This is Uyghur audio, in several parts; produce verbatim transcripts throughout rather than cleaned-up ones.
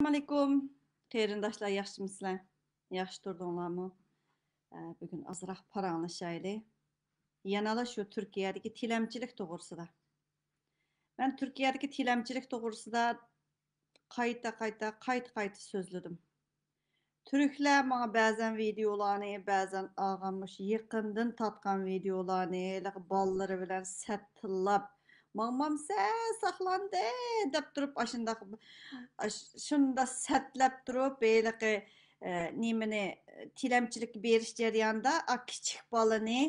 ئەسسالامۇئەلەيكۇم، قېرىنداشلار، ياخشىمۇسىلەر؟ ياخشى تۇردۇڭلارمۇ؟ ئە، بۈگۈن ئازراق پاراڭلىشايلى. يەنىلا شۇ تۈركىيەدىكى تىلەمچىلىك توغرىسىدا. مەن تۈركىيەدىكى تىلەمچىلىك توغرىسىدا قايتا، قايتا، قايتا، قايتا سۆزلىدىم. تۈركلەر ماڭا بەزەن ۋىدىيولارنى، بەزەن ئالغان مۇشۇ يېقىندىن تارتقان ۋىدىيولارنى، ھېلىقى بالىلىرى بىلەن سەت تىللاپ، «ماڭمامسەن، ساقلاندى» دەپ تۇرۇپ، ئاشۇنداق، ئاش-، شۇنداق سەتلەپ تۇرۇپ، ھېلىقى، ئە، نېمىنى، تىلەمچىلىككە بېرىش جەريانىدا، ئا، كىچىك بالىنى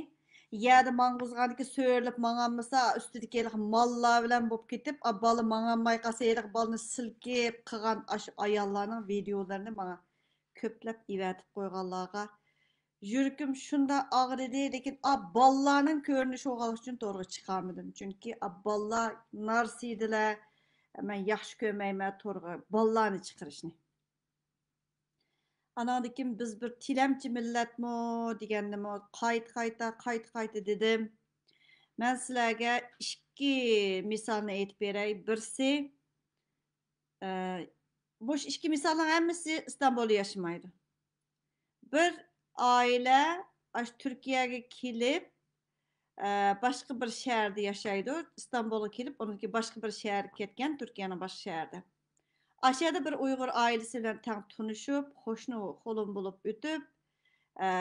يەردە ماڭغۇزغاندىكىن سۆرىلىپ ماڭالمىسا، ئۈستىدىكى ھېلىقى ماللار بىلەن بولۇپ كېتىپ، ئا، بالا ماڭالماي قالسا، ھېلىقى بالىنى سىلكىپ قىلغان ئاشۇ ئاياللارنىڭ ۋىدىيولىرىنى ماڭا كۆپلەپ ئەۋەتىپ قويغانلارغا يۈرىكىم شۇنداق ئاغرىدى، لېكىن ئا بالىلارنىڭ كۆرۈنۈشى بولغانلىقى ئۈچۈن تورغا چىقارمىدىم. چۈنكى ئا بالىلار نارسىدىلەر، مەن ياخشى كۆرمەيمەن تورغا بالىلارنى چىقىرىشنى. ئاناندىن كېيىن بىز بىر تىلەمچى مىللەتمۇ دېگەننىمۇ قايتا، قايتا، قايتا، قايتا دېدىم. مەن سىلەرگە ئىككى مىسالنى ئېيتىپ بېرەي. بىرسى، ئە، مۇشۇ ئىككى مىسالنىڭ ھەممىسى ئىستانبۇلدا ياشىمايدۇ. بىر ئائىلە ئاشۇ تۈركىيەگە كېلىپ، ئە، باشقا بىر شەھەردە ياشايدۇ. ئىستانبۇلغا كېلىپ، ئۇنىڭدىن كېيىن باشقا بىر شەھەرگە كەتكەن، تۈركىيەنىڭ باشقا شەھىرىدە. ئاشۇ يەردە بىر ئۇيغۇر ئائىلىسى بىلەن تەڭ تونۇشۇپ، قوشنا قولۇم بولۇپ ئۆتۈپ، ئە،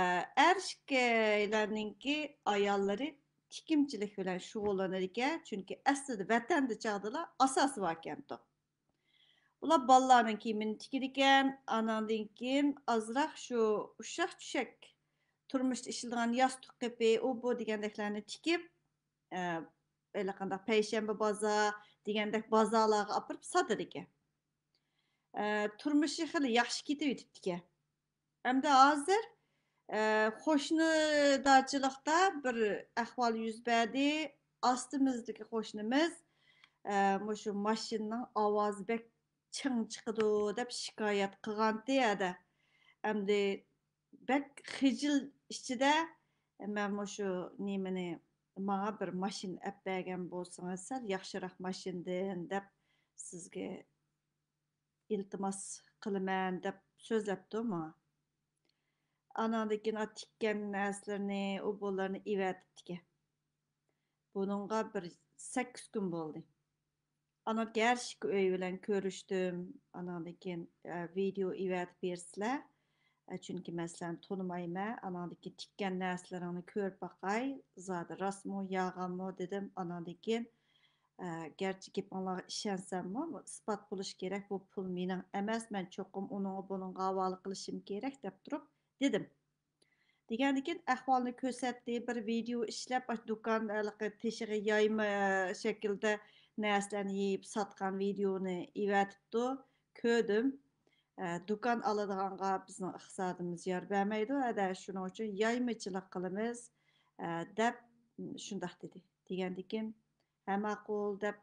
ئەر ئىككىيلەننىڭكى ئاياللىرى تىكىمچىلىك بىلەن شۇغۇللىنىدىكەن، چۈنكى ئەسلىدە ۋەتەندە چاغدىلا ئاساسى باركەنتۇ. بۇلار بالىلارنىڭ كىيىمىنى تىكىدىكەن، ئاناندىن كېيىن ئازراق شۇ ئۇششاق چۈشەك تۇرمۇشتا ئىشلىتىدىغان ياستۇق قېپى، ئۇ بۇ دېگەندەكلەرنى تىكىپ، ئە، ھېلىقانداق پەيشەنبە بازار دېگەندەك بازارلارغا ئاپىرىپ ساتىدىكەن. ئە، تۇرمۇشى خېلى ياخشى كېتىۋېتىپتىكەن. ئەمدى ھازىر، ئە، قوشنا داچىلىقتا بىر ئەھۋال يۈز بەردى. ئاستىمىزدىكى قوشنىمىز، ئە، مۇشۇ ماشىنىنىڭ ئاۋازى بەك چىڭ چىقىدۇ دەپ شىكايەت قىلغانتى ھەدە. ئەمدى بەك خىجىل ئىچىدە، مەن مۇشۇ نېمىنى، ماڭا بىر ماشىنا ئەپ بەرگەن بولسىڭىز، سەل ياخشىراق ماشىنىدىن دەپ سىزگە ئىلتىماس قىلىمەن دەپ سۆزلەپتۇ ماڭا. ئاناندىن كېيىن ئا تىككەن نەرسىلىرىنى، ئۇ بۇلارنى ئېۋەتىپتىكەن. بۇنىڭغا بىر سەككىز كۈن بولدى. ئاناندىن كېيىن ھەر ئىككى ئۆي بىلەن كۆرۈشتۈم. ئاناندىن كېيىن، ئە، ۋىدېئو ئېۋەتىپ بېرىسىلەر. ئە، چۈنكى مەن سىلەرنى تونۇمايمەن. ئاناندىن كېيىن تىككەن نەرسىلىرىڭنى كۆرۈپ باقاي. زادى راستمۇ، يالغانمۇ دېدىم. ئاناندىن كېيىن، ئە، گەرچە گېپىڭلارغا ئىشەنسەممۇ، بۇ ئىسپات بولۇشى كېرەك. بۇ پۇل مېنىڭ ئەمەس. مەن چوقۇم ئۇنىڭغا، بۇنىڭغا ھاۋالە قىلىشىم كېرەك دەپ تۇرۇپ دېدىم. دېگەندىكىن ئەھۋالنى كۆرسەتتى، بىر ۋىدېئو ئىشلەپ، ئاشۇ دۇكان ھېلىقى تېشىغا يايما شەكىلدە نەرسىلەرنى يېيىپ ساتقان ۋىدېئونى ئېۋەتىپتۇ، كۆردۈم. ئە، دۇكان ئالىدىغانغا بىزنىڭ ئىقتىسادىمىز يار بەرمەيدۇ، ھەدە، شۇنىڭ ئۈچۈن يايمىچىلىق قىلىمىز، ئە، دەپ شۇنداق دېدى. دېگەندىكىن، ھە، ماقۇل دەپ،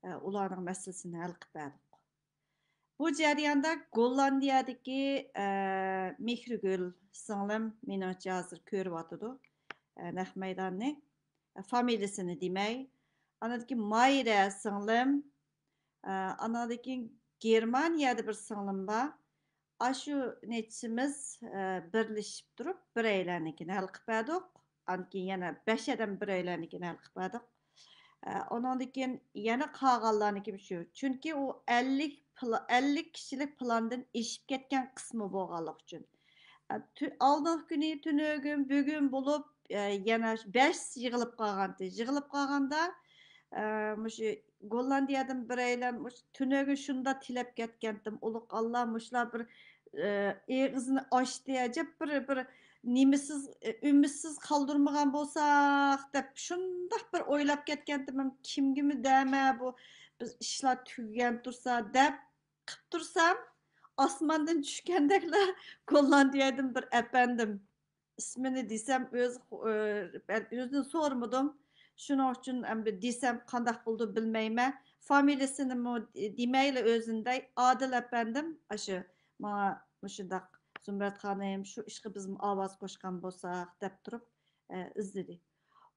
ئە، ئۇلارنىڭ مەسىلىسىنى ھەل قىلىپ بەردۇق. بۇ جەرياندا گوللاندىيەدىكى، ئە، مېھرىگۈل سىڭلىم، مېنىڭچە ھازىر كۆرۈۋاتىدۇ، ئە، نەق مەيداننى. ئە، فامىلىسىنى دېمەي. ئاندىن كېيىن مايرە سىڭلىم، ئە، ئانىڭدىن كېيىن گېرمانىيەدە بىر سىڭلىم بار. ئاشۇ نەچچىمىز، ئە، بىرلىشىپ تۇرۇپ، بىرەيلەننىڭكىنى ھەل قىلىپ بەردۇق. ئاندىن كېيىن يەنە بەش ئادەم بىرەيلەننىڭكىنى ھەل قىلىپ بەردۇق. ئە، ئۇنىڭدىن كېيىن يەنە قالغانلارنىڭكى شۇ. چۈنكى ئۇ ئەللىك پلا-، ئەللىك كىشىلىك پىلاندىن ئېشىپ كەتكەن قىسمى بولغانلىقى ئۈچۈن. ئە، تۈ-، ئالدىنقى كۈنى تۈنۈگۈن، بۈگۈن بولۇپ، ئە، يەنە بەش يىغىلىپ قالغانتى. يىغىلىپ قالغاندا، ئە، مۇشۇ گوللاندىيەدىن بىرەيلەن مۇشۇ تۈنۈگۈن شۇنداق تىلەپ كەتكەنتىم، ئۇلۇغ ئاللا، مۇشۇلار بىر، ئە، ئېغىزىنى ئاچتى، ئەجەب بىر، بىر نېمىسىز، ئە، ئۈمىدسىز قالدۇرمىغان بولساق دەپ شۇنداق بىر ئويلاپ كەتكەنتىم، كىمگىمۇ دەمە بۇ، بىز ئىشلار تۈگىگەن تۇرسا دەپ قىپ تۇرسام، ئاسماندىن چۈشكەندەكلا گوللاندىيەدىن بىر ئەپەندىم. ئىسمىنى دېسەم، ئۆز-، ئۆ-، ئۆزىدىن سورىمىدىم. شۇنىڭ ئۈچۈن ئەمدى دېسەم قانداق بولىدۇ بىلمەيمەن. فامىلىسىنىمۇ دېمەيلى ئۆزىنى دەي. ئادىل ئەپەندىم، ئاشۇ ماڭا مۇشۇنداق، «زۇمرەت خانىم، شۇ ئىشقا بىزمۇ ئاۋاز قوشقان بولساق» دەپ تۇرۇپ، ئە، ئىزدىدى.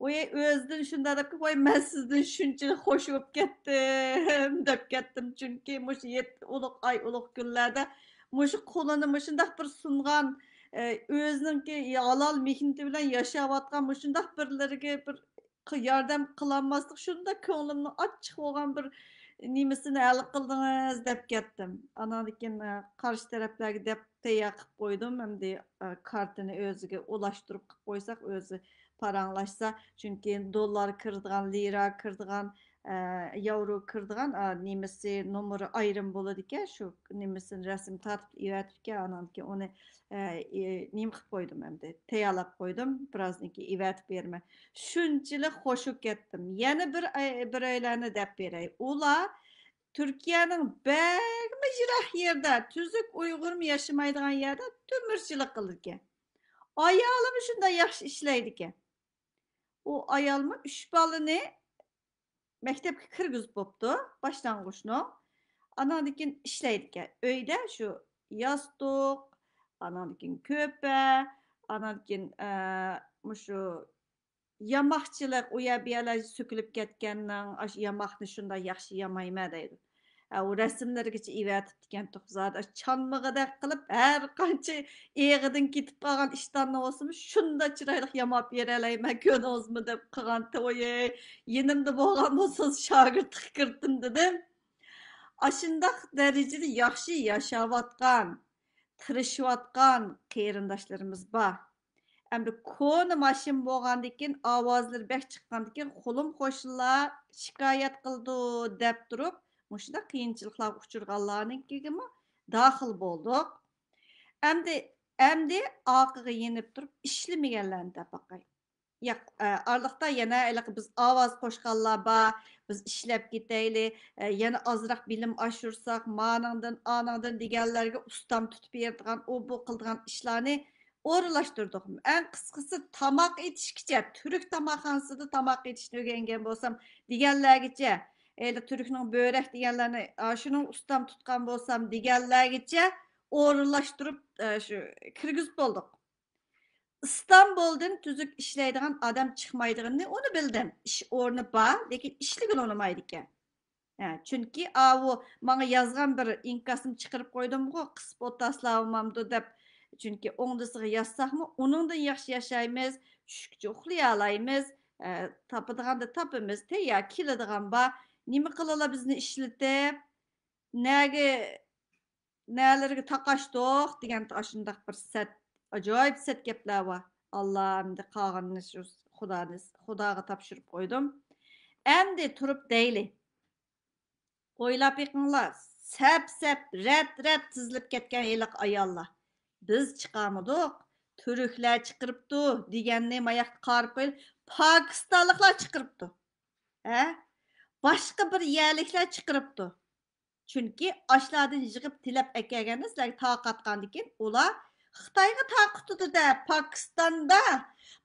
ۋاي، ئۆزىدىن شۇنداق دەپ، ۋاي، مەن سىزدىن شۇنچىلىك خوش بولۇپ كەتتىم، دەپ كەتتىم. چۈنكى مۇشۇ يەتتە ئۇلۇغ ئاي، ئۇلۇغ كۈنلەردە مۇشۇ قولىنى مۇشۇنداق بىر سۇنغان، ئە، ئۆزىنىڭكى ھالال مېھنىتى بىلەن ياشاۋاتقان مۇشۇنداق بىرلىرىگە بىر ق-، ياردەم قىلالماسلىق شۇنداق كۆڭلۈمنىڭ ئاچچىق بولغان بىر نېمىسىنى ھەل قىلدىڭىز دەپ كەتتىم. ئاناندىن كېيىن، ئە، قارشى تەرەپلەرگە دەپ تەييار قىلىپ قويدۇم. ئەمدى، ئە، كارتىنى ئۆزىگە ئۇلاشتۇرۇپ قىلىپ قويساق، ئۆزى پاراڭلاشسا، چۈنكى دوللار كىرىدىغان، لىرا كىرىدىغان، ئە، ياۋرو كىرىدىغان، ئا، نېمىسى، نومۇرى ئايرىم بولىدىكەن، شۇ نېمىسىنى رەسىم تارتىپ ئېۋەتىپتىكەن، ئاناندىن كېيىن ئۇنى، ئە، ئى، نېمە قىلىپ قويدۇم ئەمدى، تەييارلاپ قويدۇم، بىرازدىن كېيىن ئېۋەتىپ بېرىمەن. شۇنچىلىك خوش بولۇپ كەتتىم. يەنە بىر ئاي-، بىرەيلەننى دەپ بېرەي. ئۇلار تۈركىيەنىڭ بەكمۇ يىراق يېرىدە، تۈزۈك ئۇيغۇرمۇ ياشىمايدىغان يەردە تۆمۈرچىلىك قىلىدىكەن. ئايالىمۇ شۇنداق ياخشى ئىشلەيدىكەن. ئۇ ئايالمۇ ئۈچ بالىنى مەكتەپكە كىرگۈزۈپ بوپتۇ، باشلانغۇچنىڭ. ئاناندىن كېيىن ئىشلەيدىكەن. ئۆيدە شۇ ياستۇق، ئاناندىن كېيىن كۆپە، ئاناندىن كېيىن، ئە، مۇشۇ ياماقچىلىق، ئۇ يەر بۇ يەرلەر سۆكۈلۈپ كەتكەننىڭ، ئاشۇ ياماقنى شۇنداق ياخشى يامايمەن دەيدۇ. ئە، ئۇ رەسىملىرىگىچە ئېۋەتىپتىكەن تۇق زادى. ئاشۇ چانمىغۇدەك قىلىپ، ھەر قانچە ئېغىدىن كېتىپ قالغان ئىشتاننى بولسىمۇ، شۇنداق چىرايلىق ياماپ بېرەلەيمەن، كۆردىڭىزمۇ دەپ قىلغانتى. ۋوي، يېنىمدا بولغان بولسىڭىز، شاگىرتلىققا كىرىتتىم دېدىم. ئاشۇنداق دەرىجىدە ياخشى ياشاۋاتقان، تىرىشىۋاتقان قېرىنداشلىرىمىز بار. ئەمدى كونا ماشىنا بولغاندىكىن، ئاۋازلىرى بەك چىققاندىكىن، قولۇم قوشنىلار شىكايەت قىلىدۇ دەپ تۇرۇپ، مۇشۇنداق قىيىنچىلىقلارغا ئۇچرىغانلارنىڭكىگىمۇ داخىل بولدۇق. ئەمدى، ئەمدى ئارقىغا يېنىپ تۇرۇپ ئىشلىمىگەنلەرنى دەپ باقاي. ياق، ئە، ئارىلىقتا يەنە ھېلىقى بىز ئاۋاز قوشقانلار بار، بىز ئىشلەپ كېتەيلى، ئە، يەنە ئازراق بىلىم ئاشۇرساق، مانىڭدىن، ئانىڭدىن دېگەنلەرگە ئۇستام تۇتۇپ بېرىدىغان، ئۇ بۇ قىلىدىغان ئىشلارنى ئورۇنلاشتۇردۇق. ئەڭ قىسقىسى، تاماق ئېتىشكىچە، تۈرك تاماقخانىسىدا تاماق ئېتىشنى ئۆگەنگەن بولسام دېگەنلەرگىچە، ھېلى تۈركنىڭ بۆرەك دېگەنلەرنى، ئاشۇنىڭ ئۇستام تۇتقان بولسام دېگەنلەرگىچە ئورۇنلاشتۇرۇپ، ئە، شۇ، كىرگۈزۈپ بولدۇق. ئىستانبۇلدىن تۈزۈك ئىشلەيدىغان ئادەم چىقمايدىغىنىنى ئۇنى بىلدىم. ئىش ئورنى بار، لېكىن ئىشلىگىلى ئۇنىمايدىكەن. ھە، چۈنكى ئاۋۇ ماڭا يازغان بىر ئىنكاسىمنى چىقىرىپ قويدۇمغۇ، قىسىپ ئولتۇرسىلا بولمامدۇ دەپ. چۈنكى ئوڭدىسىغا يازساقمۇ، ئۇنىڭدىن ياخشى ياشايمىز، چۈشكىچە ئۇخلىيالايمىز، ئە، تاپىدىغاندا تاپىمىز، تەييار كېلىدىغان بار. نېمە قىلىلا بىزنى ئىشلىتىپ؟ نەگە نەلىرىگە تاقاشتۇق دېگەن ئاشۇنداق بىر سەت، ئاجايىپ سەت گەپلەر بار. ئاللا، ئەمدى قالغىنىنى شۇ خۇدانى، خۇداغا تاپشۇرۇپ قويدۇم. ئەمدى تۇرۇپ دەيلى. ئويلاپ بېقىڭلار، سەپ-سەپ، رەت-رەت تىزىلىپ كەتكەن ھېلىقى ئاياللار. بىز چىقارمىدۇق، تۈركلەر چىقىرىپتۇ دېگەننى ماياقتا قارىپ قويۇپ، پاكىستانلىقلار چىقىرىپتۇ. ھە؟ باشقا بىر يەرلىكلەر چىقىرىپتۇ. چۈنكى ئاشۇلاردىن يىغىپ تىلەپ ئەكەلگەندە سىلەرگە تارقاتقاندىكىن ئۇلار خىتايغا تارقىتىدۇ-دە، پاكىستاندا،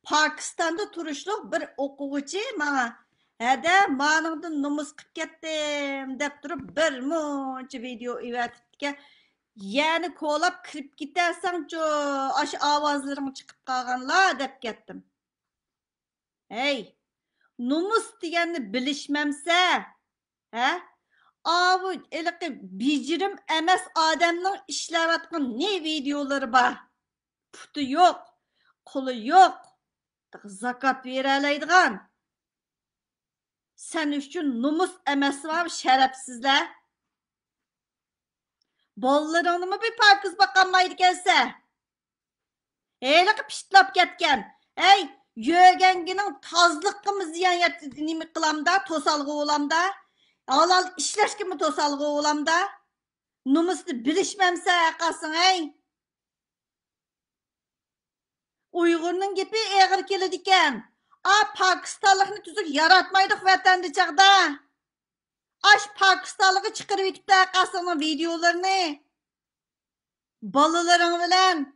پاكىستاندا تۇرۇشلۇق بىر ئوقۇغۇچى ماڭا، ھەدە، مانىڭدىن نومۇس قىپ كەتتىم دەپ تۇرۇپ بىر مۇنچە ۋىدېئو ئېۋەتىپتىكەن. يەنى كولاپ كىرىپ كېتەرسەڭچۇ، ئاشۇ ئاۋازلىرىڭ چىقىپ قالغانلا دەپ كەتتىم. ھەي، نومۇس دېگەننى بىلىشمەمسە؟ ھە؟ ئاۋۇ ھېلىقى بېجىرىم ئەمەس ئادەمنىڭ ئىشلەۋاتقان نى ۋىدېئولىرى بار. پۇتى يوق، قولى يوق، زاكات بېرەلەيدىغان. سەن ئۈچۈن نومۇس ئەمەسمۇ شەرەپسىزلەر؟ بالىلىرىڭنىمۇ بىر پاكىز باقالمايدىكەنسەن. ھېلىقى پىتلاپ كەتكەن. ھەي، يۆگەنگىنىڭ تازىلىققىمۇ زىيان يەت-، نېمە قىلامدا، توسالغۇ بولامدا؟ ھالال ئىشلەشكىمۇ توسالغۇ بولامدا؟ نومۇسنى بىلىشمەمسە قالسىڭ، ھەي. ئۇيغۇرنىڭ گېپى ئېغىر كېلىدىكەن. ئا، پاكىستانلىقنى تۈزۈك ياراتمايدۇق ۋەتەندە چاغدا. ئاش پاكىستانلىقى چىقىرىۋېتىپتۇ قاسىمنىڭ ۋىدېئولىرىنى. بالىلىرىڭ بىلەن.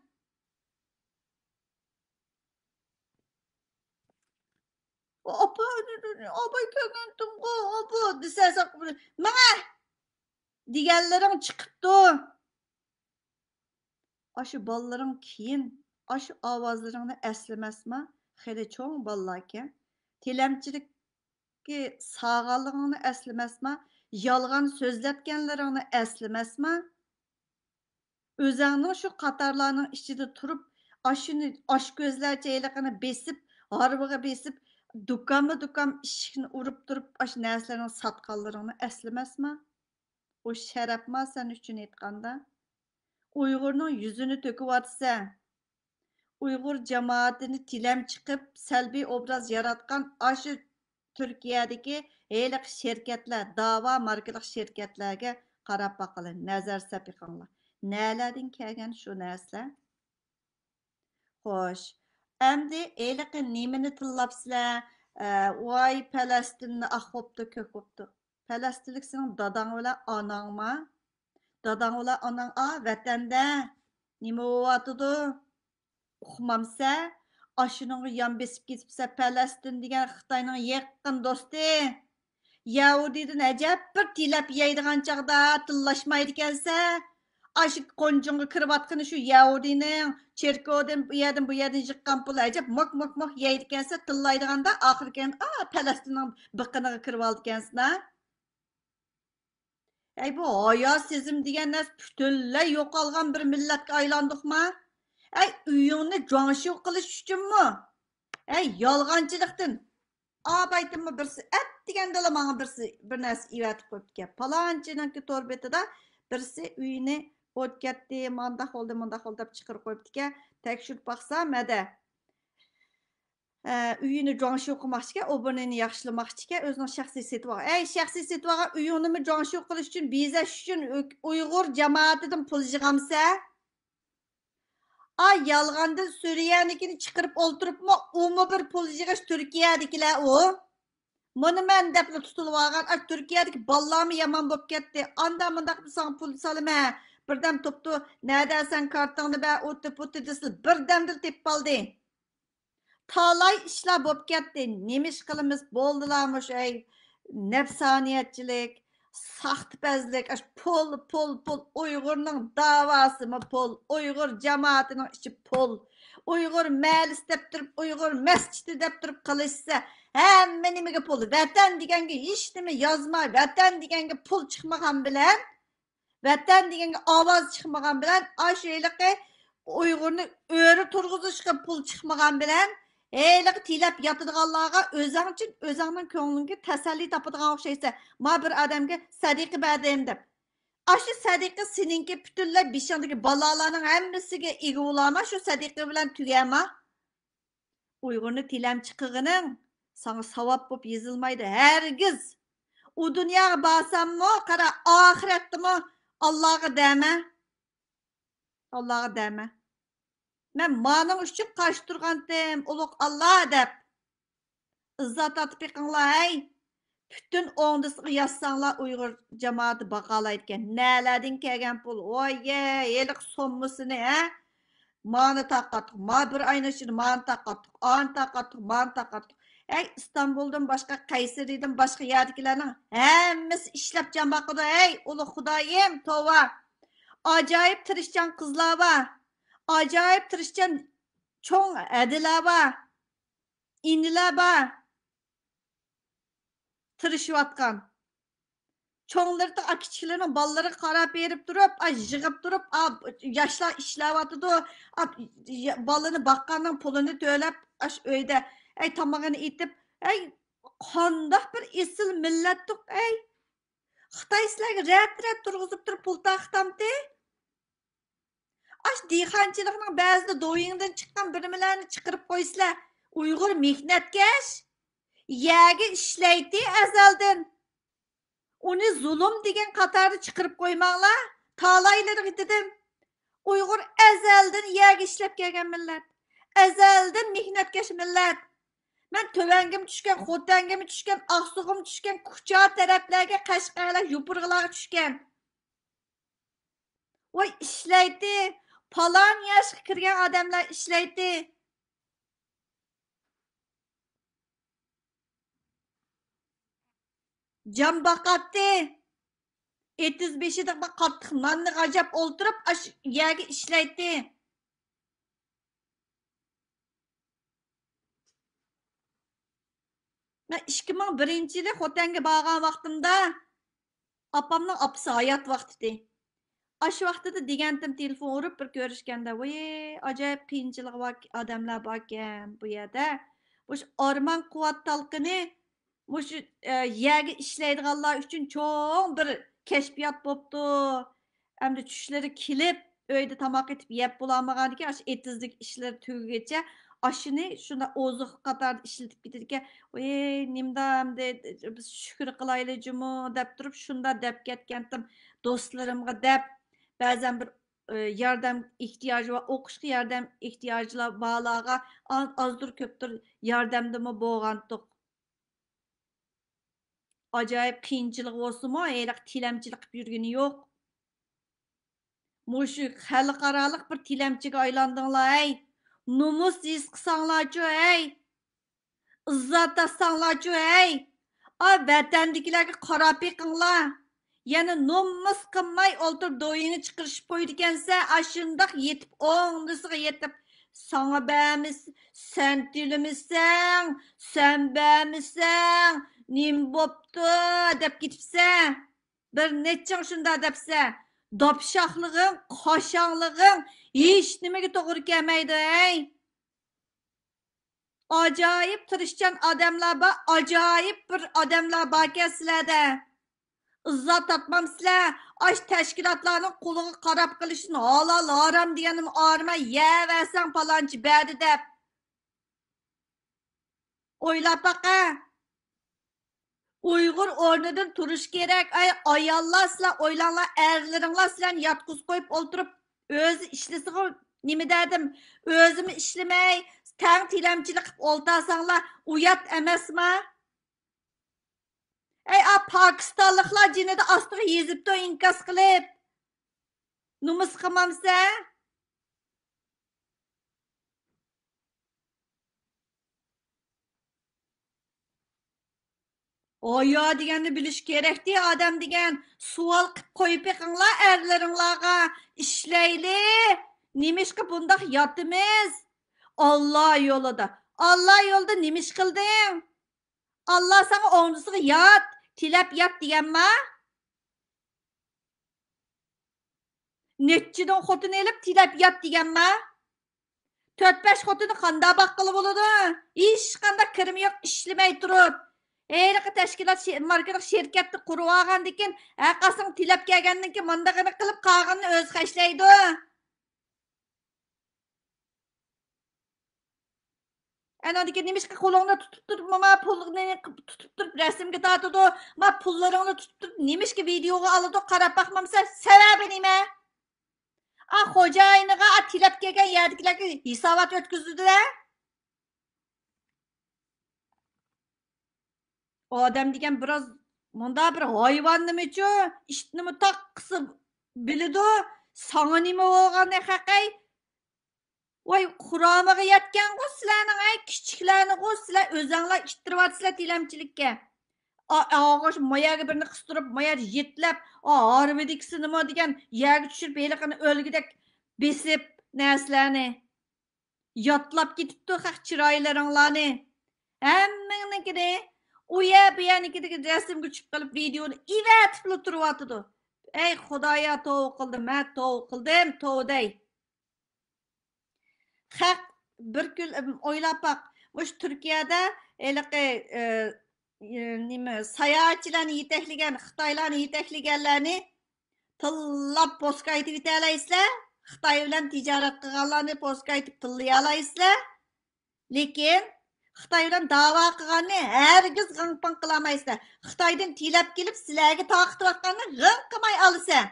ئاپا، ئاپا كۆرگەنتىمغۇ، ئاپا دېسە، ماڭا دېگەنلىرىڭ چىقىپتۇ. ئاشۇ بالىلىرىڭ كېيىن ئاشۇ ئاۋازلىرىڭنى ئەسلىمەسما؟ خېلى چوڭ بالىلاركەن. تىلەمچىلىككە سالغانلىقىڭنى ئەسلىمەسما؟ يالغان سۆزلەتكەنلىرىڭنى ئەسلىمەسما؟ ئۆزەڭنىڭ شۇ قاتارلارنىڭ ئىچىدە تۇرۇپ، ئاشۇنى، ئاش كۆزلەرچە ھېلىقىنى بېسىپ، ھارۋىغا بېسىپ، دۇكانمۇ دۇكان ئىشىكنى ئۇرۇپ تۇرۇپ، ئاشۇ نەرسىلەرنى ساتقانلىرىڭنى ئەسلىمەسما؟ ئۇ شەرەپما سەن ئۈچۈن ئېيتقاندا؟ ئۇيغۇرنىڭ يۈزىنى تۆكۈۋاتىسەن. ئۇيغۇر جامائىتىنى تىلەم چىقىپ، سەلبىي ئوبراز ياراتقان ئاشۇ تۈركىيەدىكى ھېلىقى شىركەتلەر، داۋا ماركىلىق شىركەتلەرگە قاراپ باقىلى، نەزەر سەپ بېقىڭلار. نەلەردىن كەلگەن شۇ نەرسىلەر؟ خوش، ئەمدى ھېلىقى نېمىنى تىللاپسىلەر؟ ئە، ۋاي، پەلەستىننى، ئاھ، بوپتۇ، كۆك بوپتۇ. پەلەستىنلىك سېنىڭ داداڭ بىلەن ئاناڭما؟ داداڭ بىلەن ئاناڭ، ئا، ۋەتەندە نېمە بولۇۋاتىدۇ؟ ئۇقمامسە؟ ئاشۇنىڭغا يان بېسىپ كېتىپسە، پەلەستىن دېگەن خىتاينىڭ يېقىن دوستى. يەھۇدىيدىن ئەجەب بىر تىلەپ يەيدىغان چاغدا تىللاشمايدىكەنسە. ئاشۇ قونجۇڭغا كىرىۋاتقىنى شۇ يەھۇدىينىڭ چېركاۋدىن، بۇ يەردىن، بۇ يەردىن يىغقان پۇلى ئەجەب موك، موك، موك يەيدىكەنسە، تىللايدىغاندا ئاخىرى كەينى، ئا، پەلەستىننىڭ بىقىنىغا كىرىۋالىدىكەنسىنا. ھەي، بۇ ھايا سېزىم دېگەن نەرسە پۈتۈنلەي يوقالغان بىر مىللەتكە ئايلاندۇقما؟ ھەي، ئۆيۈڭنى جۇاڭشيۇ قىلىش ئۈچۈنمۇ؟ ھەي، يالغانچىلىقتىن. ئابايتىنمۇ بىرسى ئەتىگەندىلا ماڭا بىرسى بىر نەرسە ئېۋەتىپ قويۇپتىكەن. پالانچىنىڭكى تور بېتىدا بىرسى ئۆيىنى ئوت كەتتى، مانداق بولدى، مۇنداق بولدى دەپ چىقىرىپ قويۇپتىكەن. تەكشۈرۈپ باقسام، ھەدە. ئە، ئۆيىنى جۇاڭشيۇ قىلماقچىكەن، ئوبورنىنى ياخشىلىماقچىكەن، ئۆزىنىڭ شەخسىي سېتىۋالغان. ئەي، شەخسىي سېتىۋالغان ئۆيۈڭنىمۇ جۇاڭشيۇ قىلىش ئۈچۈن، بېزەش ئۈچۈن ئۇ-، ئۇيغۇر جامائىتىدىن پۇل يىغامسەن؟ ئا، يالغاندىن سۈرىيەنىڭكىنى چىقىرىپ ئولتۇرۇپمۇ، ئۇمۇ بىر پۇل يىغىش تۈركىيەدىكىلەر ئۇ. مۇنۇ مەن دەپلا تۇتۇلۇۋالغان، ئاشۇ تۈركىيەدىكى بالىلارمۇ يامان بولۇپ كەتتى. ئاندا مۇنداق ساڭا پۇل سالىمەن، بىردەم تۇپتۇ، نەدە سەن كارتىڭنى بەر، ئۇتتى پۇتتى دېسىلا، بىردەمدىلا تېپىپ ئالدى. تالاي ئىشلار بولۇپ كەتتى. نېمە ئىش قىلىمىز؟ بولدىلا مۇشۇ، ئەي، نەپسانىيەتچىلىك، ساختىپەزلىك، ئاشۇ پۇل، پۇل، پۇل، ئۇيغۇرنىڭ داۋاسىمۇ پۇل، ئۇيغۇر جامائىتىنىڭ ئىچى پۇل، ئۇيغۇر مەھەللىسى دەپ تۇرۇپ، ئۇيغۇر مەسچىتى دەپ تۇرۇپ قىلىشسا، ھەممە نېمىگە پۇل. ۋەتەن دېگەنگە ھېچ نېمە يازماي، ۋەتەن دېگەنگە پۇل چىقمىغان بىلەن، ۋەتەن دېگەنگە ئاۋاز چىقمىغان بىلەن، ئاشۇ ھېلىقى ئۇيغۇرنى ئۆرە تۇرغۇزۇشقا پۇل چىقمىغان بىلەن، ھېلىقى تىلەپ ياتىدىغانلارغا ئۆزەڭ ئۈچۈن ئۆزەڭنىڭ كۆڭلۈڭگە تەسەللى تاپىدىغان ئوخشايسەن. ما بىر ئادەمگە سەدىقە بەردىم دەپ. ئاشۇ سەدىقە سېنىڭكى پۈتۈنلەي بېشىڭدىكى بالالارنىڭ ھەممىسىگە ئىگە بولارما، شۇ سەدىقە بىلەن تۈگەرما؟ ئۇيغۇرنى تىلەمچى قىلغىنىڭ ساڭا ساۋاب بولۇپ يېزىلمايدۇ ھەرگىز. ئۇ دۇنياغا بارساممۇ، قارا، ئاخىرەتتىمۇ ئاللاغا دەمە. ئاللاغا دەمە. مەن مانىڭ ئۈچۈن قارشى تۇرغانتىم، ئۇلۇغ ئاللا دەپ. ئىززەت تارتىپ بېقىڭلار ھەي. پۈتۈن ئوڭدىسىغا يازساڭلار ئۇيغۇر جامائىتى باقالايدىكەن. نەلەردىن كەلگەن پۇل؟ ۋاييە، ھېلىقى سوممىسىنى، ھە؟ مانى تارقاتتۇق، ما بىر ئاينىڭ ئىچىدە مانى تارقاتتۇق، ئانى تارقاتتۇق، مانى تارقاتتۇق. ھەي، ئىستانبۇلدىن باشقا، قەيسىرىدىن باشقا يەردىكىلەرنىڭ ھەممىسى ئىشلەپ جان باقىدۇ. ھەي، ئۇلۇغ خۇدايىم، توۋا. ئاجايىپ تىرىشچان قىزلار بار. ئاجايىپ تىرىشچان چوڭ ھەدىلەر بار. ئىنىلەر بار. تىرىشىۋاتقان. چوڭلىرى ئا، كىچىكلىرىنىڭ بالىلىرىغا قاراپ بېرىپ تۇرۇپ، ئا، يىغىپ تۇرۇپ، ئا، ياشلار ئىشلەۋاتىدۇ، ئا، يا-، بالىنى باققاننىڭ پۇلىنى تۆلەپ، ئاش ئۆيدە، ئەي، تامىقىنى ئېتىپ، ئەي، قانداق بىر ئېسىل مىللەتتۇق، ئەي. خىتاي سىلەرگە رەت-رەت تۇرغۇزۇپ تۇرۇپ پۇل تارقىتامتى؟ ئاش دېھقانچىلىقنىڭ بەزىدە دويىڭدىن چىققان بىرنېمىلەرنى چىقىرىپ قويىسىلەر. ئۇيغۇر مېھنەتكەش، يەرگە ئىشلەيتتى ئەزەلدىن. ئۇنى زۇلۇم دېگەن قاتاردا چىقىرىپ قويماڭلار. تالايلىرىغا دېدىم. ئۇيغۇر ئەزەلدىن يەرگە ئىشلەپ كەلگەن مىللەت. ئەزەلدىن مېھنەتكەش مىللەت. مەن تۆۋەنگىمۇ چۈشكەن، خوتەنگىمۇ چۈشكەن، ئاقسۇغىمۇ چۈشكەن، كۇچا تەرەپلەرگە، قەشقەرلەر، يوپۇرغىلارغا چۈشكەن. ۋاي ئىشلەيتتى، پالان ياشقا كىرگەن ئادەملەر ئىشلەيتتى. جان باقاتتى. ئېتىز بېشىدا بىر قاتتىق ناننى غاجاپ ئولتۇرۇپ، ئاشۇ يەرگە ئىشلەيتتى. مەن ئىككى مىڭ بىرىنچى يىلى خوتەنگە بارغان ۋاقتىمدا، ئاپامنىڭ ئاپىسى ھايات ۋاقتىدى. ئاشۇ ۋاقتىدا دېگەنتىم تېلېفون ئۇرۇپ بىر كۆرۈشكەندە، ۋاي، ئاجايىپ قىيىنچىلىقى بار ئادەملەر باركەن بۇ يەردە. مۇشۇ ئارمان قۇۋۋەت تالقىنى مۇشۇ، ئە، يەرگە ئىشلەيدىغانلار ئۈچۈن چوڭ بىر كەشپىيات بوپتۇ. ئەمدى چۈشلىرى كېلىپ، ئۆيدە تاماق ئېتىپ يەپ بولالمىغاندىكىن، ئاشۇ ئېتىزدىكى ئىشلىرى تۈگىگىچە ئاشۇنى شۇنداق ئوزۇق قاتارىدا ئىشلىتىپ كېتىدىكەن. ۋېي، نېمىدا ئەمدى، بىز شۈكۈر قىلايلى جۇمۇ دەپ تۇرۇپ، شۇنداق دەپ كەتكەنتىم دوستلىرىمغا دەپ، بەزەن بىر، ئى، ياردەم ئېھتىياجى بار، ئوقۇشقا ياردەم ئېھتىياجى بارلارغا ئاز-، ئازدۇر كۆپتۇر ياردەمدىمۇ بولغانتۇق. ئاجايىپ قىيىنچىلىقى بولسىمۇ، ھېلىقى تىلەمچىلىك قىلىپ يۈرگىنى يوق. مۇشۇ خەلقئارالىق بىر تىلەمچىگە ئايلاندىڭلار، ھەي! نومۇس ھېس قىلساڭلارچۇ، ھەي! ئىززەت تاپساڭلارچۇ، ھەي! ئا، ۋەتەندىكىلەرگە قاراپ بېقىڭلار. يەنە نومۇس قىلماي ئولتۇرۇپ دويىڭى چىقىرىشىپ قويىدىكەنسەن، ئاشۇنداق يېتىپ، ئوڭدىسىغا يېتىپ، ساڭا بەرمىس-، سەن تىلىمىسەڭ، سەن بەرمىسەڭ، نېمە بوپتۇ دەپ كېتىپسەن. بىر نەچچىڭ شۇنداق دەپسەن. داپشاقلىقىڭ، قاشاڭلىقىڭ ھېچنېمىگە توغرا كەلمەيدۇ، ھەي! ئاجايىپ تىرىشچان ئادەملەر بار، ئاجايىپ بىر ئادەملەر باركەن سىلەردە. ئىززەت تاپمامسىلەر؟ ئاشۇ تەشكىلاتلارنىڭ قولىغا قاراپ قېلىشتىن ھالال، ھارام دېگەننىمۇ ئايرىماي يەۋەرسەڭ پالانچى بەردى دەپ. ئويلاپ باقە. ئۇيغۇر ئورنىدىن تۇرۇش كېرەك. ئەي، ئاياللار، سىلەر ئويلاڭلار، ئەرلىرىڭلار سىلەرنى ياتقۇزۇپ قويۇپ ئولتۇرۇپ، ئۆزى ئىشلىسىغۇ نېمە دەدىم؟ ئۆزىمۇ ئىشلىمەي، تەڭ تىلەمچىلىك قىلىپ ئولتۇرساڭلار، ئۇيات ئەمەسما؟ ئەي، ئا، پاكىستانلىقلار جېنىدا ئاستىغا يېزىپتۇ ئىنكاس قىلىپ. نومۇس قىلمامسەن؟ ھايا دېگەننى بىلىش كېرەكتى، ئادەم دېگەن. سوئال قىپ قويۇپ بېقىڭلار ئەرلىرىڭلارغا. ئىشلەيلى. نېمىشقا بۇنداق ياتىمىز؟ ئاللا يولىدا. ئاللا يولىدا نېمە ئىش قىلدىڭ؟ ئاللا ساڭا ئوڭدىسىغا يات، تىلەپ يات دېگەنما؟ نەچچىدىن خوتۇن ئېلىپ تىلەپ يات دېگەنما؟ تۆت-بەش خوتۇننى قانداق باققىلى بولىدۇ؟ ھېچقانداق كىرىمى يوق، ئىشلىمەي تۇرۇپ. ھېلىقى تەشكىلات شى-، ماركىلىق شىركەتنى قۇرۇۋالغاندىكىن، ھەرقايسىڭ تىلەپ كەلگەندىن كېيىن مۇندىقىنى قىلىپ، قالغىنىنى ئۆزى خەجلەيدۇ. ئەنىڭدىن كېيىن نېمىشقا قولۇڭنى تۇتۇپ تۇرۇپ، ماما پۇلنى تۇتۇپ تۇرۇپ رەسىمگە تارتىدۇ، ما پۇللىرىڭنى تۇتۇپ تۇرۇپ نېمىشقا ۋىدېئوغا ئالىدۇ، قاراپ باقمامسەن؟ سەۋەبى نېمە؟ ئا، خوجايىنىغا، ئا، تىلەپ كەلگەن يەردىكىلەرگە ھېسابات ئۆتكۈزىدۇ-دە. ئادەم دېگەن بىراز مۇندا بىر ھايۋاننىمۇچۇ، ئىتنىمۇ تاققىسى بىلىدۇ. ساڭا نېمە بولغان خەقەي؟ ۋاي، قۇرامىغا يەتكەنغۇ سىلەرنىڭ، ئەي، كىچىكلەرنىغۇ سىلەر ئۆزەڭلار ئىتتىرىۋاتىسىلەر تىلەمچىلىككە. ئا-، ئاغۇش ماياگە بىرنى قىستۇرۇپ، مايا يېتىلەپ، ئا، ھارۋىدىكىسىنىمۇ دېگەن يەرگە چۈشۈرۈپ، ھېلىقىنى ئۆلگۈدەك بېسىپ نەرسىلەرنى. ياتلاپ كېتىپتۇ خەق چىرايلىرىڭلارنى. ھەممىڭنىڭكىنى ئۇ يەر بۇ يەرنىڭكىدىكى رەسىمگە چۈشۈپ قېلىپ، ۋىدېئونى ئېۋەتىپلا تۇرۇۋاتىدۇ. ئەي خۇدايا، توۋا قىلدىم، ھە، توۋا قىلدىم، توۋا دەي. خەق بىر كۈن، ئويلاپ باق، مۇشۇ تۈركىيەدە ھېلىقى، ئى، ئى، نېمە، ساياھەتچىلەرنى يېتەكلىگەن، خىتايلارنى يېتەكلىگەنلەرنى تىللاپ پوسكايتىۋېتەلەيسىلەر. خىتاي بىلەن تىجارەت قىلغانلارنى پوسكايتىپ تىللىيالايسىلەر. لېكىن خىتاي بىلەن داۋا قىلغاننى ھەرگىز غىڭ-پىڭ قىلالمايسىلەر. خىتايدىن تىلەپ كېلىپ سىلەرگە تارقىتىۋاتقاننى غىڭ قىلماي ئالىسەن.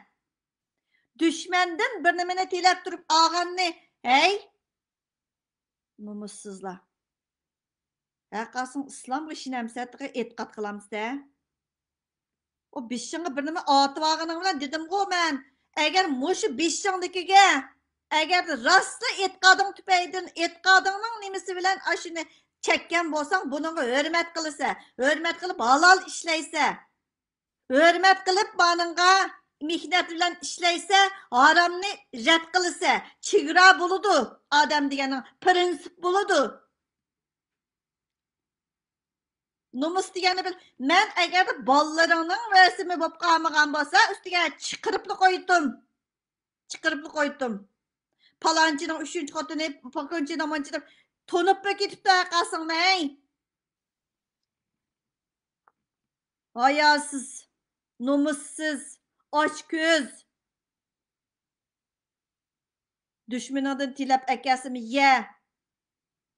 دۈشمەندىن بىر نېمىنى تىلەپ تۇرۇپ ئالغاننى، ھەي، نومۇسسىزلار. ھەرقايسىڭ ئىسلامغا ئىشىنەمسەن تېخى، ئېتىقاد قىلامسەن؟ ئۇ بېشىڭغا بىر نېمە ئاتىۋالغىنىڭ بىلەن دېدىمغۇ مەن، ئەگەر مۇشۇ بېشىڭدىكىگە، ئەگەر راستلا ئېتىقادىڭ تۈپەيلىدىن، ئېتىقادىڭنىڭ نېمىسى بىلەن ئاشۇنى چەككەن بولساڭ، بۇنىڭغا ھۆرمەت قىلىسەن، ھۆرمەت قىلىپ ھالال ئىشلەيسەن. ھۆرمەت قىلىپ مانىڭغا، مېھنەت بىلەن ئىشلەيسە، ھارامنى رەت قىلىسە، چېگرا بولىدۇ. ئادەم دېگەننىڭ پرىنسىپ بولىدۇ. نومۇس دېگەننى بىل. مەن ئەگەردە بالىلىرىڭنىڭ رەسىمى بولۇپ قالمىغان بولسا، ئۈستىگە چىقىرىپلا قويدۇم. چىقىرىپلا قويدۇم. پالانچىنىڭ ئۈچىنچى خوتۇنى، پالانچىنىڭ مانچىنىڭ تونۇپلا كېتىپتۇ ھەققاسىڭنى. ھاياسىز، نومۇسسىز، ئاچكۆز. دۈشمىنىڭدىن تىلەپ ئەكەلسىمۇ يە.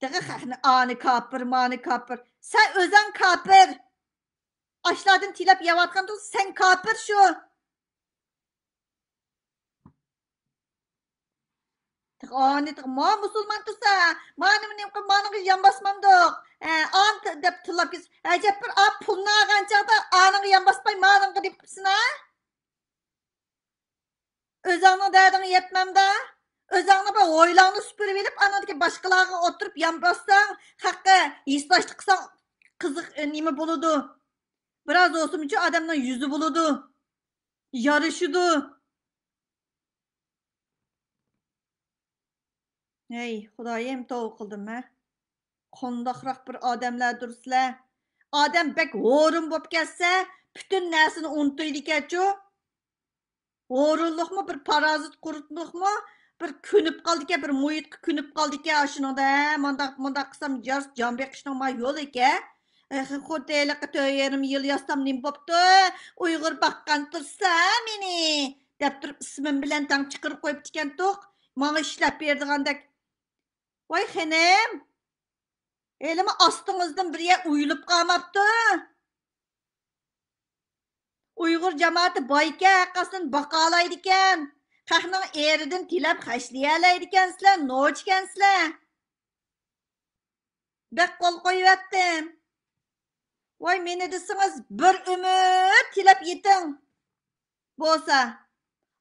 تېخى خەقنى ئانى كاپىر، مانى كاپىر. سەن ئۆزۈڭ كاپىر. ئاشلاردىن تىلەپ يەۋاتقان تۇرسا، سەن كاپىر شۇ. تېخى ئانى، تېخى ما مۇسۇلمان تۇرسا، مانىمۇ نېمە قىل، مانىڭغا يان باسمامدۇق. ھە، ئان دەپ تىللاپ كېتىش. ئەجەب بىر ئا پۇلنى ئالغان چاغدا ئانىڭغا يان باسماي، مانىڭغا دېيىپ قىپسىنا. ئۆزۈڭنىڭ دەردىڭگە يەتمەمدۇ؟ ئۆزۈڭنىڭ بىر ھويلاڭنى سۈپۈرۈۋېلىپ، ئانىڭدىكى باشقىلارغا ئولتۇرۇپ يان باسساڭ، خەققە ھېسداشلىق قىلساڭ، قىزىق، ئە، نېمە بولىدۇ؟ بىراز بولسىمۇچۇ ئادەمنىڭ يۈزى بولىدۇ. يارىشىدۇ. ھەي، خۇدايىم، توۋا قىلدىم ھە. قانداقراق بىر ئادەملەردۇر سىلەر. ئادەم بەك ھورۇن بولۇپ كەتسە، پۈتۈن نەرسىنى ئۇنتۇيدىكەنچۇ. ھورۇنلۇقمۇ، بىر پارازىت قۇرتلۇقمۇ، بىر كۆنۈپ قالدىكەن، بىر مۇھىتقا كۆنۈپ قالدىكەن. ئاشۇنىڭدا، ھە، مانداق، مانداق قىلسام، جار-، جان بېقىشنىڭ ما يولى ئىكەن. ئېخى خۇددى ھېلىقى تۆت يېرىم يىل ياسام نېمە بوپتۇ؟ ئۇيغۇر باققان تۇرسا مېنى، دەپ تۇرۇپ ئىسمىم بىلەن تەڭ چىقىرىپ قويۇپتىكەنتۇق. ماڭا ئىشلەپ بېرىدىغاندەك. ۋاي خېنىم، ھېلىمۇ ئاستىڭىزدىن بىر يەر ئويۇلۇپ قالماپتۇ. ئۇيغۇر جامائىتى بايكەن، ھەققاسىنى باقالايدىكەن. خەقنىڭ ئېرىدىن تىلەپ خەجلىيەلەيدىكەنسىلەر، نوچىكەنسىلەر. بەك قول قويۇۋەتتىم. ۋاي، مېنى دېسىڭىز، بىر ئۆمۈر تىلەپ يېتىڭ. بولسا،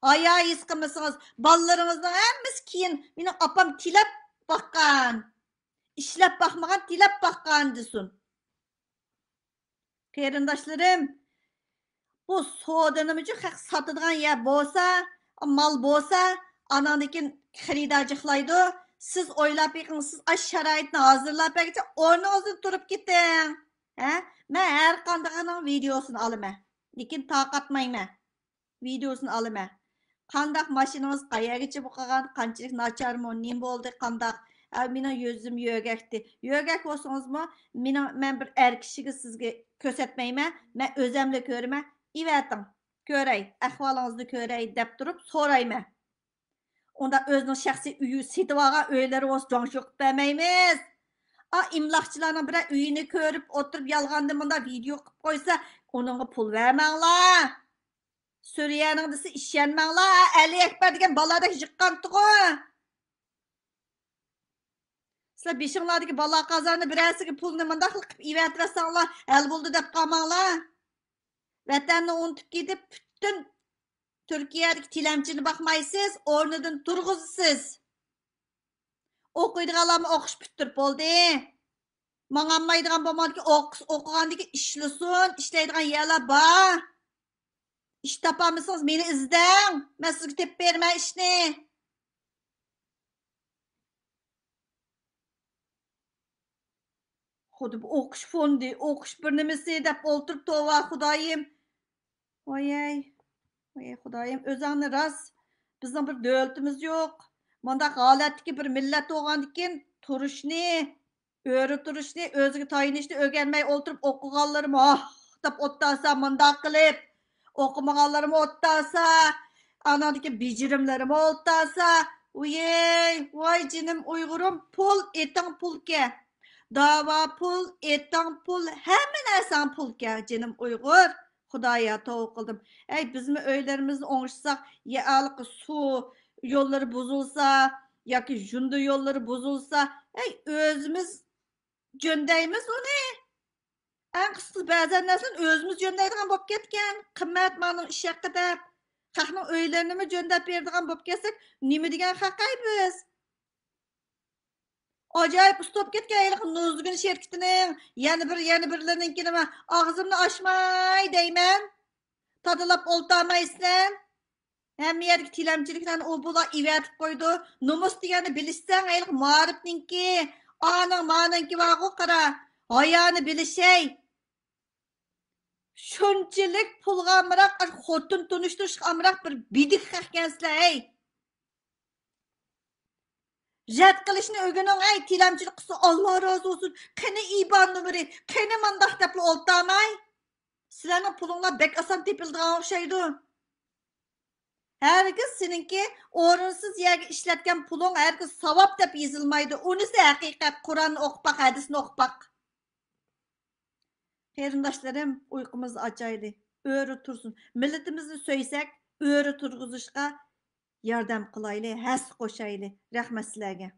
ھايا ھېس قىلمىسىڭىز، بالىلىرىڭىزنىڭ ھەممىسى كېيىن مېنىڭ ئاپام تىلەپ باققان، ئىشلەپ باقمىغان، تىلەپ باققان دېسۇن. قېرىنداشلىرىم، بۇ سودىنىمۇچۇ خەق ساتىدىغان يەر بولسا، مال بولسا، ئاناندىن كېيىن خېرىدار جىقلايدۇ. سىز ئويلاپ بېقىڭ، سىز ئاشۇ شارائىتنى ھازىرلاپ بەرگۈچە ئورنىڭىزدىن تۇرۇپ كېتىڭ. ھە؟ مەن ھەر قاندىقىنىڭ ۋىدېئوسىنى ئالىمەن. لېكىن تارقاتمايمەن. ۋىدېئوسىنى ئالىمەن. قانداق ماشىنىڭىز قەيەرگىچە بولغان، قانچىلىك ناچارمۇ، نېمە بولدى، قانداق؟ ئە، مېنىڭ يۈزۈم يۆگەكتى. يۆگەك بولسىڭىزمۇ، مېنىڭ، مەن بىر ئەر كىشىگە سىزگە كۆرسەتمەيمەن. مەن ئۆزەملا كۆرىمەن. ئېۋەتىڭ. كۆرەي، ئەھۋالىڭىزنى كۆرەي دەپ تۇرۇپ سورايمەن. ئۇندا ئۆزىنىڭ شەخسىي ئۆيى، سېتىۋالغان ئۆيلىرى بولسا جاڭشۇ قىلىپ بەرمەيمىز. ئا، ئىملاقچىلارنىڭ بىرەر ئۆيىنى كۆرۈپ ئولتۇرۇپ يالغاندىن مۇنداق ۋىدېئو قىلىپ قويسا، ئۇنىڭغا پۇل بەرمەڭلار. سۈرىيەنىڭ دېسە ئىشەنمەڭلار، ئەلى ئەكبەر دېگەن بالادەك يىغقانتىغۇ. سىلەر بېشىڭلاردىكى بالا قازاننى بىرەرسىگە پۇلنى مۇنداق قىلىپ ئېۋەتىۋەتسەڭلار، ھەل بولدى دەپ قالماڭلار. ۋەتەننى ئۇنتۇپ كېتىپ، پۈتۈن تۈركىيەدىكى تىلەمچىنى باقمايسىز، ئورنىدىن تۇرغۇزىسىز. ئوقۇيدىغانلارمۇ ئوقۇش پۈتتۈرۈپ بولدى. ماڭالمايدىغان بولمىغاندىكىن، ئوقۇس-، ئوقۇغاندىكىن ئىشلىسۇن، ئىشلەيدىغان يەرلەر بار. ئىش تاپالمىسىڭىز مېنى ئىزدەڭ، مەن سىزگە تېپىپ بېرىمەن ئىشنى. خۇددى بۇ ئوقۇش فوندى، ئوقۇش بىر نېمىسى دەپ ئولتۇرۇپ، توۋا خۇدايىم. ۋايەي، ۋايەي خۇدايىم، ئۆزۈڭنى راست، بىزنىڭ بىر دۆلىتىمىز يوق. مۇنداق ھالەتتىكى بىر مىللەت بولغاندىكىن تۇرۇشنى، ئۆرە تۇرۇشنى، ئۆزىگە تايىنىشنى ئۆگەنمەي ئولتۇرۇپ، ئوقۇغانلىرىمۇ ھاھ دەپ ئولتۇرسا، مۇنداق قىلىپ، ئوقۇمىغانلىرىمۇ ئولتۇرسا، ئاناندىكى بېجىرىملىرىمۇ ئولتۇرسا، ۋىيەي، ۋاي جېنىم ئۇيغۇرۇم، پۇل ئېتىڭ پۇلكەن. داۋا پۇل، ئېتىڭ پۇل، ھەممە نەرسەڭ پۇلكەن، جېنىم ئۇيغۇر. خۇدايا، توۋا قىلدىم. ئەي، بىزمۇ ئۆيلىرىمىزنى ئوڭشىساق، يا ھېلىقى سۇ يوللىرى بۇزۇلسا، ياكى جۇندى يوللىرى بۇزۇلسا، ئەي، ئۆزىمىز جۆندەيمىز ئۇنى. ئەڭ قىسقىسى، بەزەن نەرسىلەرنى ئۆزىمىز جۆندەيدىغان بولۇپ كەتكەن. قىممەت مالنىڭ ئىششەقى دەپ، خەقنىڭ ئۆيلىرىنىمۇ جۆندەپ بېرىدىغان بولۇپ كەتسەك، نېمە دېگەن خەق ئەي بىز؟ ئاجايىپ ئۇستا بولۇپ كەتكەن ھېلىقى نۇزۇگۇن شىركىتىنىڭ، يەنە بىر، يەنە بىرلىرىنىڭكىنىمۇ ئاغزىمنى ئاچماي دەيمەن. تادىلاپ ئولتۇرمايسەن. ھەممە يەردىكى تىلەمچىلىكلەرنى ئۇ بۇلا ئېۋەتىپ قويىدۇ. نومۇس دېگەننى بىلىشسەڭ، ھېلىقى مائارىپنىڭكى، ئانىڭ مانىڭكى بارغۇ، قارا. ھايانى بىلىشەي. شۇنچىلىك پۇلغا ئامراق، خوتۇن تونۇشتۇرۇشقا ئامراق بىر بىدىك خەقكەنسىلەر، ھەي. رەت قىلىشنى ئۆگىنىڭ، ھەي، تىلەمچىلىك قىلسا، ئاللا رازى بولسۇن، قېنى ئىبان نومۇرى، قېنى مانداق دەپلا ئولتۇرماي. سىلەرنىڭ پۇلۇڭلار بەك ئاسان تېپىلىدىغان ئوخشايدۇ. ھەرگىز سېنىڭكى ئورۇنسىز يەرگە ئىشلەتكەن پۇلۇڭ ھەرگىز ساۋاب دەپ يېزىلمايدۇ. ئۇنىسى ھەقىقەت، قۇرئاننى ئوقۇپ باق، ھەدىسنى ئوقۇپ باق. قېرىنداشلىرىم، ئۇيقۇمىزنى ئاچايلى، ئۆرە تۇرسۇن. مىللىتىمىزنى سۆيسەك، ئۆرە تۇرغۇزۇشقا ياردەم قىلايلى، ھەسسە قوشايلى. رەھمەت سىلەرگە.